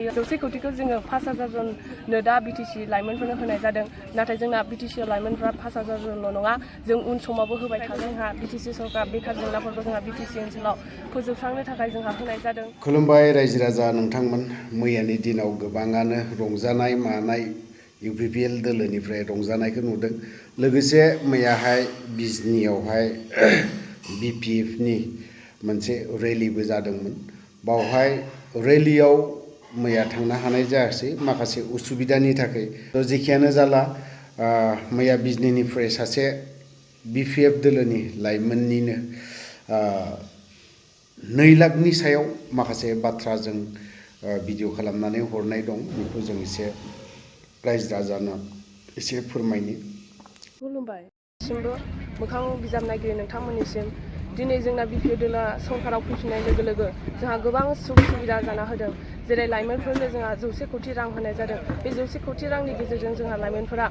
जौसे कौटिखौ जोङो 5,000 जननो दा बिटिसि लाइमोनफोरनो होनाय जादों नाथाय जोंना बिटिसि लाइमोनफ्रा 5,000 जनल' नङा जों उन समावबो होबाय थागोन। जोंहा बिटिसि सरकार बेखार जेंनाफोरखौ जोंहा बिटिसि ओनसोलाव फोजोबस्रांनो थाखाय जोंहा होनाय जादों। खुलुमबाय रायजो राजा नोंथांमोन। मैयानि दिनाव गोबाङानो रंजानाय मानाय UPPL दोलोनिफ्राय रंजानायखौ नुदों। लोगोसे मैयाहाय बिजनीयावहाय BPFनि मोनसे रेलिबो जादोंमोन। बावहाय रेलियाव मैया थांनो हानाय जायासै माखासे उसुबिदानि थाखाय। जेखियानो जाला मैया बिजनीनिफ्राय सासे BPF दोलोनि लाइमोननिनो 2 लाखनि सायाव माखासे बाथ्रा जों भिडिअ खालामनानै हरनाय दं। बेखौ जों एसे रायजो राजानो एसे फोरमायनि। खुलुमबाय दासिमबो मोखां बिजाब नायगिरि नोंथांमोननिसिम दिनै जोंना BPF दोला सरकाराव फैफिननाय लोगो लोगो जोंहा गोबां सुबिदा जाना होदों। जेरै लाइमोनफोरनो जोंहा 100 कौटि रां होनाय जादों। बे 100 कौटि रांनि गेजेरजों जोंहा लाइमोनफोरा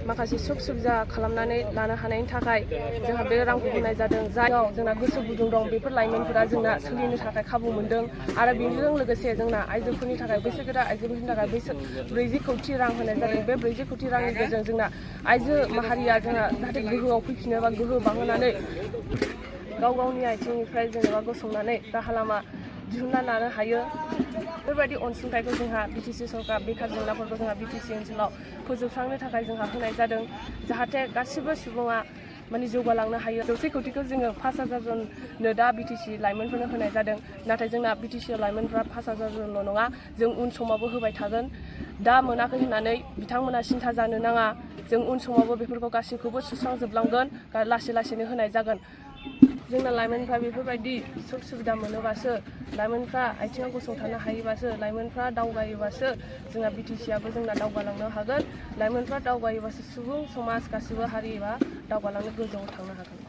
माखासे सुबिदा खालामनानै लानो हानायनि थाखाय जोंहा बे रांखौ होनाय जादों। जाययाव जोंना गोसो गुदुं दं बेफोर लाइमोनफोरा जोंना सोलिनो थाखाय खाबु मोनदों आरो बेजों लोगोसे जोंना आइजोफोरनि थाखाय बैसोगोरा आइजोफोरनि थाखाय 40 कौटि रां होनाय जादों। बे 40 कौटि रांनि गेजेरजों जोंना आइजो माहारिया जोंहा जाहाथे गोहोआव फैफिनो बा गोहो बांहोनानै गाव गावनि आथिंनिफ्राय जेनेबा गसंनानै राहा लामा दिहुनना लानो हायो। बेफोरबायदि अनसुंथाइखौ जोंहा बिटिसि सरकार बेखार जेंनाफोरखौ जोंहा बिटिसि ओनसोलाव फोजोबस्रांनो थाखाय जोंहा होनाय जादों। जाहाथे गासिबो सुबुङा जौगालांनो हायो। 100 कौटिखौ जोङो 5,000 जननो दा बिटिसि लाइमोनफोरनो होनाय जादों नाथाय जोंना बिटिसि लाइमोनफ्रा 5,000 जनल' नङा जों उन समावबो होबाय थागोन। दा मोनाखै होननानै बिथांमोना सिन्था जानो नाङा। जों उन समावबो बेफोरखौ गासैखौबो सुस्रांजोबलांगोन, लासै लासैनो होनाय जागोन। जोंना लाइमोनफ्रा बेफोरबायदि सुबिदा मोनोबासो, लाइमोनफ्रा आथिङाव गसंथानो हायोबासो, लाइमोनफ्रा दावगायोबासो जोंना बिटिसिआबो जोंना दावगालांनो हागोन। लाइमोनफ्रा दावगायोबासो सुबुं समाज गासिबो हारि एबा दावगालांनो गोजौआव थांनो हागोन।